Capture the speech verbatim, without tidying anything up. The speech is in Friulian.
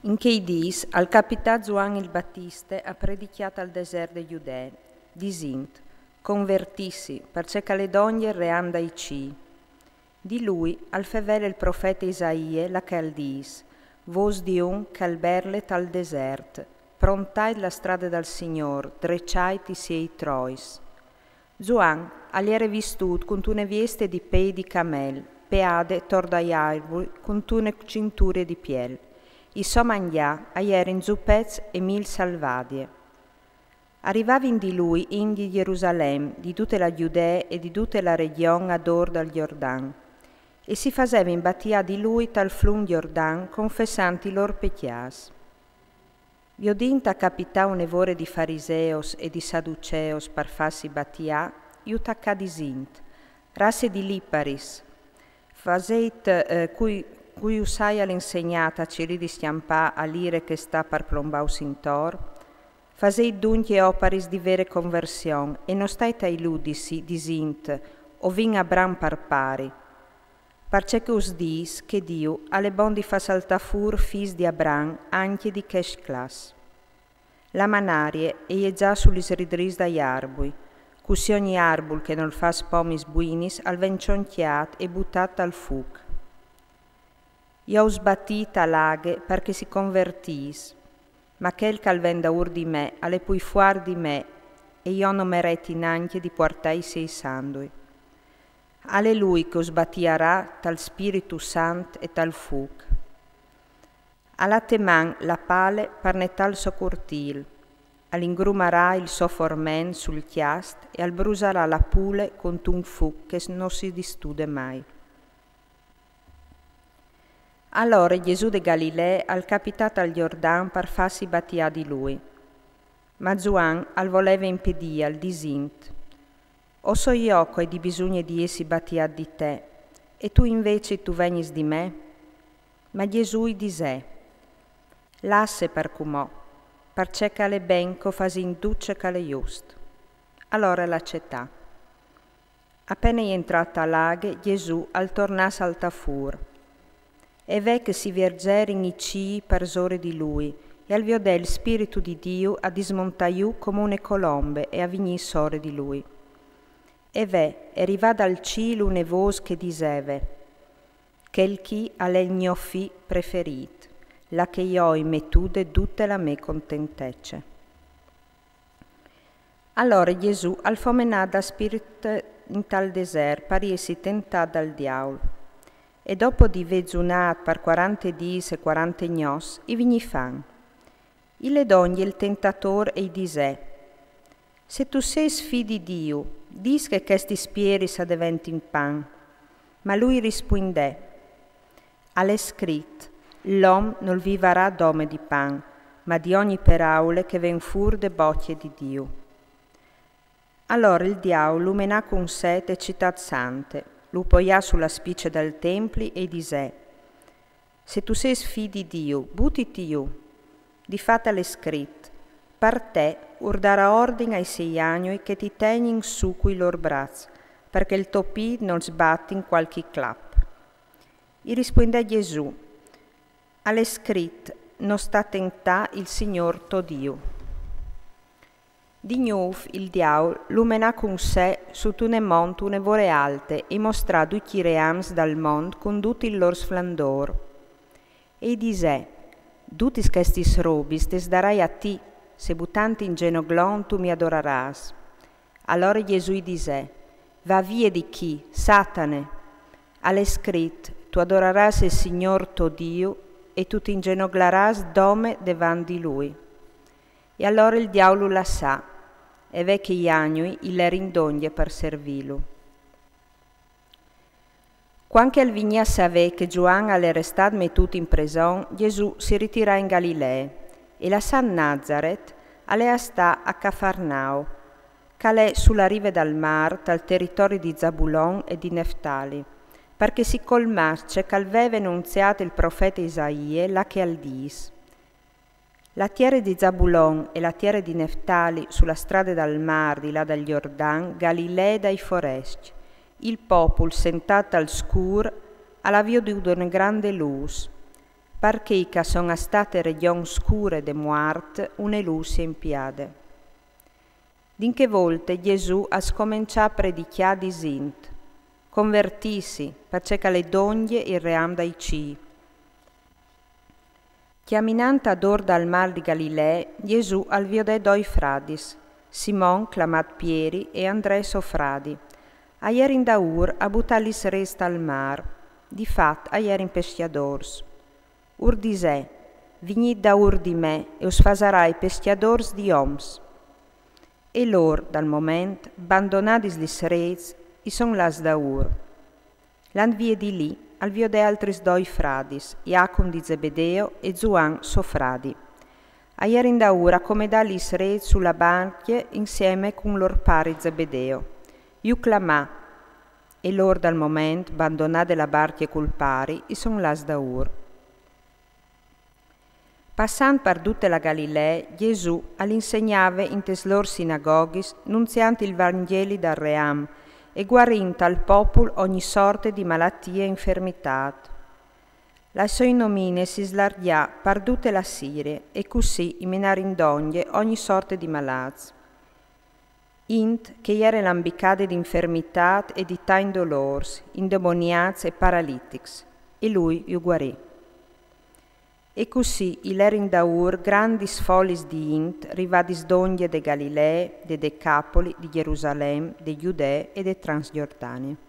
In chei dîs al capità Zuan il Batiste a predicjâ tal desert de Judee, disint: Convertìsi, parcè che al è dongje il ream dai cîi. Di lui al fevele il profete Isaie la che al dîs: Vôs di un che al berle tal desert: Prontait la strade dal Signôr, dreçait i siei trois. Zuan al jere vistût cuntune vieste di pei di camel, peade tor dai arbui cuntune cinture di piel. Il so mangjâ a jerin zupets e mîl salvadie. A rivavin di lui int di Jerusalem, di dute la Judee e di dute la regjon adôr dal Jordan, e si fasevin batiâ di lui tal flum Jordan, confessant i lôr pecjâts. Viodint a capitâ une vore di fariseos e di saduceos par fâsi batiâ, ju tacà disint: Rasse di liparis, fasêt, eh, cui, cui us aial insegnât a cirî di scjampâ a l'ire che e sta par plombâus intor? Fasêt duncje oparis di vere conversion e no stait a iludisi, disint: O vin Abram par pari. Parcè che us dîs che Diu al è bon di fâ saltâ fûr fîs di Abram ancje di chescj claps. La manarie e je za su lis ridrîs dai arbui, cussì ogni arbul che nol fâs pomis buinis al ven cioncjât e butât tal fûc. Jo us batî ta la aghe par che si convertìs, ma chel che al ven daûr di me al è plui fuart di me, e jo no mereti nancje di puartâ i siei sandui. Al è lui che us batiarà tal Spiritu Sant e tal fûc. Al à te man la pale par netâ il so curtîl, al ingrumarà il so forment sul cjast e al brusarà la pule cuntun fûc che no si distude mai. Alore Jesù de Galilee al capità tal Jordan par fâsi batiâ di lui. Ma Zuan al voleve impedîal, disint: O soi jo che o ai di bisugne di jessi batiât di te, e tu invezit tu vegnis di me? Ma Jesù i disè: Lasse par cumò, parcè che al è ben che o fasìn dut ce che al è just. Alore al acetà. A pene jentrât ta la aghe, Jesù al tornà a saltâ fûr. E ve che si vierzerin i cîi parsore di lui, e al viodè il Spiritu di Diu a dismontâ jù come une colombe e a vignî sore di lui. E ve, e rivà dal cîl une vôs che diseve: Chel chi al è il gno fi preferît, là che jo o ai metude dute la mê contentece. Alore Jesù al fo menât dal Spirit intal desert par jessi tentât dal diaul. E dopo di vê zunât par cuarante dîs e cuarante gnots, i vignì fam. I le dongje il tentatôr e i disè: Se tu sês fi di Diu, dîs che chestis pieris a deventin pan. Ma lui i rispuindè: Al è scrit: L'om nol vivarà dome di pan, ma di ogni peraule che ven fûr de bocje di Diu. Alore il diaul lu menà cun se te citât sante, lu poià su la spice dal templi e i disè: Se tu sês fi di Diu, butiti jù. Di fat al è scrit: Par te ur darà ordin ai siei agnui che ti tegnin su cui lôr braçs, par che il to pît nol sbati in cualchi clap. I rispuindè Jesù: Al è scrit: No sta tentâ il Signôr to Diu. Di gnûf il diaul lu menà cun se sut une mont une vore alte e i mostrà ducj i reams dal mont cun dut il lôr sflandôr. E i disè: Dutis chestis robis tes darai a ti, se butant in zenoglon tu mi adorarâs. Alore Jesù i disè: Va vie di chi, Satane! Al è scrit: Tu adorarâs il Signôr to Diu e tu ti inzenoglarâs dome devant di lui. E alore il diaul lu lassà, e ve che i agnui i lerin dongje par servîlu. Cuant che al vignì a savê che Zuan al jere stât metût in preson, Jesù si ritirà in Galilee, e lassant Nazaret al è a stâ a Cafarnau, che al è su la rive dal mâr, tal teritori di Zabulon e di Neftali, par che si colmàs ce che al veve enunziât il profete Isaie, là che al dîs: La tiere di Zabulon e la tiere di Neftali, su la strade dal mâr, di là dal Jordan, Galilee dai forescj. Il popul, sentât tal scûr, al à viodude une grande lûs. Par chei ch'a son a stât te regjon scure de muart, une lûs e je impiade. Di in chê volte Jesù al scomençà a predicjâ disint: Convertîsi, parcè ch'al è dongje il ream dai cîi. Cjaminant adôr dal mâr di Galilee, Jesù al viodè doi fradis, Simon clamât Pieri e Andrè so fradi. A jerin daûr a butâ lis rêts tal mâr, di fat a jerin pescjadôrs. Ur disè: Vignît daûr di me e us fasarai pescjadôrs di oms. E lôr, dal moment, bandonadis lis rêts, i son lâts daûr. Lant vie di li, al viodè altris doi fradis, Jacum di Zebedeo e Zuan so fradi. A jerin daûr a comedâ lis rêts su la barcje insiemi cun lôr pari Zebedeo. Ju clamà, e lôr, dal moment, bandonade la barcje cul pari, i son lâts daûr. Passant par dute la Galilee, Jesù al insegnave intes lôr sinagoghis, nunziant il Vangjeli dal ream e guarint al popul ogni sorte di malatie e infermitât. La sô nomine si slargjà par dute la Sirie, e cussì i menarin dongje ogni sorte di malâts. Int che jere lambicade di infermitât e di tancj dolôrs, indemoniâts e paralitics, e lui ju guarì. E cussì i lerin daûr grandis folis di int, rivadis dongje de Galilee, de Decapoli, di Jerusalem, de Judee e de Transgjordanie.